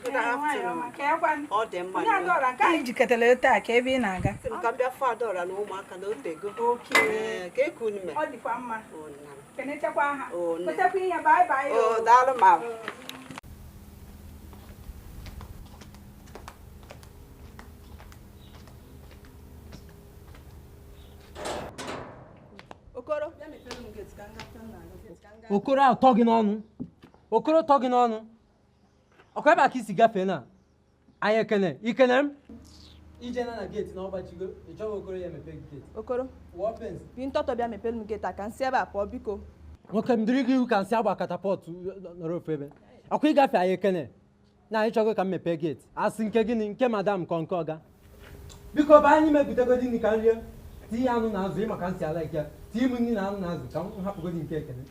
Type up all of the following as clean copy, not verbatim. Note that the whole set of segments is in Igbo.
Good afternoon. Ọ dị mma. Onye Adaora nke anyị jikọtara taa ka ebe ị na-aga. Sị m ka m bịa fụ Adaora na ụmụaka na otego. Ee, ka eku unu mee. Ọ dịkwa mma. Kenechakwa ha. O, nne. Wetakwa ihe bye bye. O, daalụ ma. Okoro, bịa mepere m gate ka m gaa na. Okoro atọ gị n'ọnụ. Okoro tọ gị n'ọnụ. Ọkwa ebe a ka isi gafee na anyị ekene ikene m ije na na gate na ọgbachigo ị chọghị Okoro ya emepe gị gate. Okoro, wụọ fence. Bi ntọtọ bịa mepere m gate a ka nsị ebe a pụọ biko. Nwoke m dịrị gị iwu ka nsị agba katapọtụ nọrọ ofu ebe. Ọkwa ịgafe anyị ekene na anyị chọghị ka m mepee gate. Asị nke gịnị nke madam kọ nke ọga. Biko baa anyị mepụtagodi nri ka nrie. Tinye anụ na azụ ịmaka nsị ala ike. Tinye m nri na anụ na azụ ka m hapụgodi nke ekene.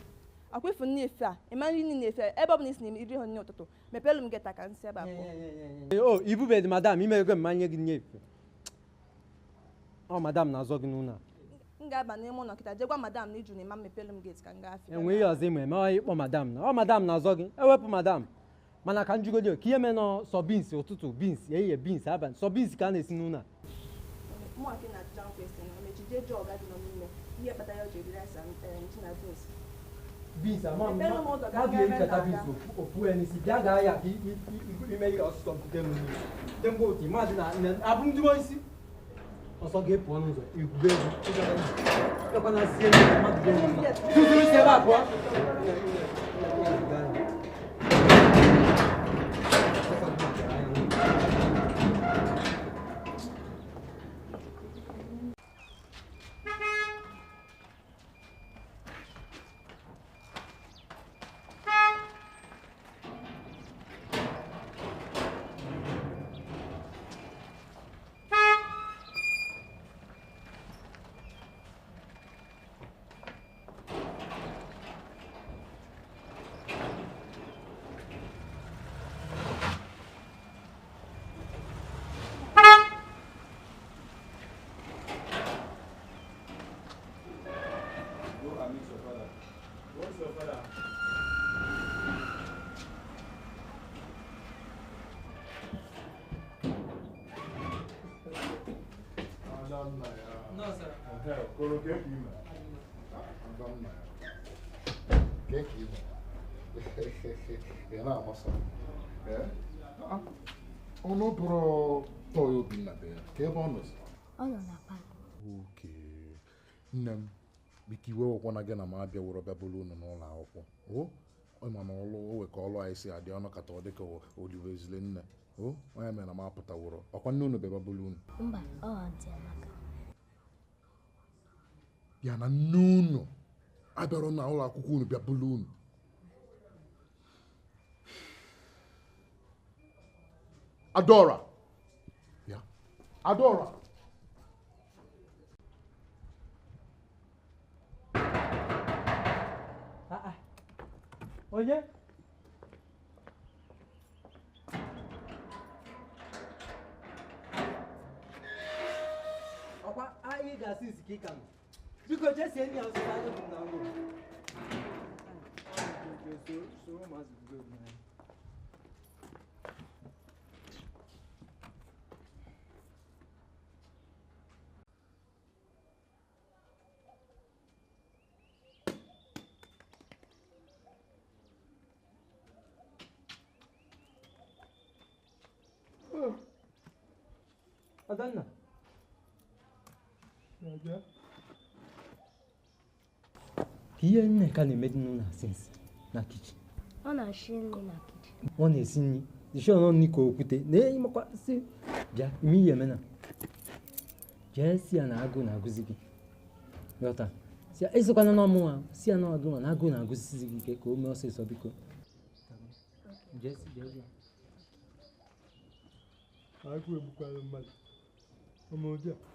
Akwa ifu nne efe a, ịma nri nne efe a, ebe ọ bụla isi na iri ha nne ụtụtụ, mepere m gate ka nsị ebe a pụọ. O ibubedị madam ime ego mmanye gị nye efe. Ọ madam na-azọ gị n'ụlọ a. M ga-aba n'ime ụlọ kịta jee gwa madam na iju na ịma mepere m gate ka m gaa afịa. Enwe ihe ọzọ ịma eme ọ ịkpọ madam na ọ madam na-azọ gị ewepụ madam. Mana ka njugodi ka ihe mee nọ sọ beans ụtụtụ beans ehihie beans abalị sọ beans ka a na-esi n'ụlọ a. Mụ akị na ajụja kwesịrị na mechi jee jụọ ọga dị nọ n'ime ihe kpatara ya o ji eri rice and ji na beans. Beans ama m mmadụ ga-erichata beans ofu ya n'isi bịa gaa ya ka ime ihe ọsụsọ mpute m n'ihu. Dị mgbe otu mmadụ na abụ ndị isi ọsọ ga-epụ ọnụ ụzọ igwube egwu ịgakwana sie mmadụ ga-enwe mma tụtụrụ si ebe a pụọ. Ọnụ bụrụ tọọ Obinna be ya ka ebe ọ nọzi? Ọ nọ na palọ. Oke nne m biko iwe wekwana gị na m abịa wụrụ bịa bụrụ unu n'ụlọ akwụkwọ. O ọ ma na ọlụ o we ka ọlụ anyị si adị ọnụ kata ọ dịka olivezile nne. O onye mere na m apụtawụrụ ọkwa nne unu bịa bụrụ unu. Mba, ọ Aunty Amaka. Ya na nne unu abịara na ụlọ akwụkwọ unu bịa bụrụ unu. Adaora. Yeah. Adaora. Onye? Ọkwa anyị ga-asị isi ka ị ka nọ. Biko jee sie nri ọsọ anyị bụ na ngwụ. Adanna. Ka ihe Nneka na-eme dị n'ụlọ since na kichin. Ọ na-esi nri na kichin. Ọ na-esi nri. Isi ọnọ nri ka okwute. Na-emakwa sị bịa ime ihe eme na. Jee si ya na agụụ na-agụzi gị. Ghọta. Si ya esokwana n'ọmụnwa si ya na agụụ na agụụ na-agụzizi gị ike ka o mee ọsịsọ biko. Jee si jee bịa. Agụụ egbukwala mmadụ. Ọmọ ojú a.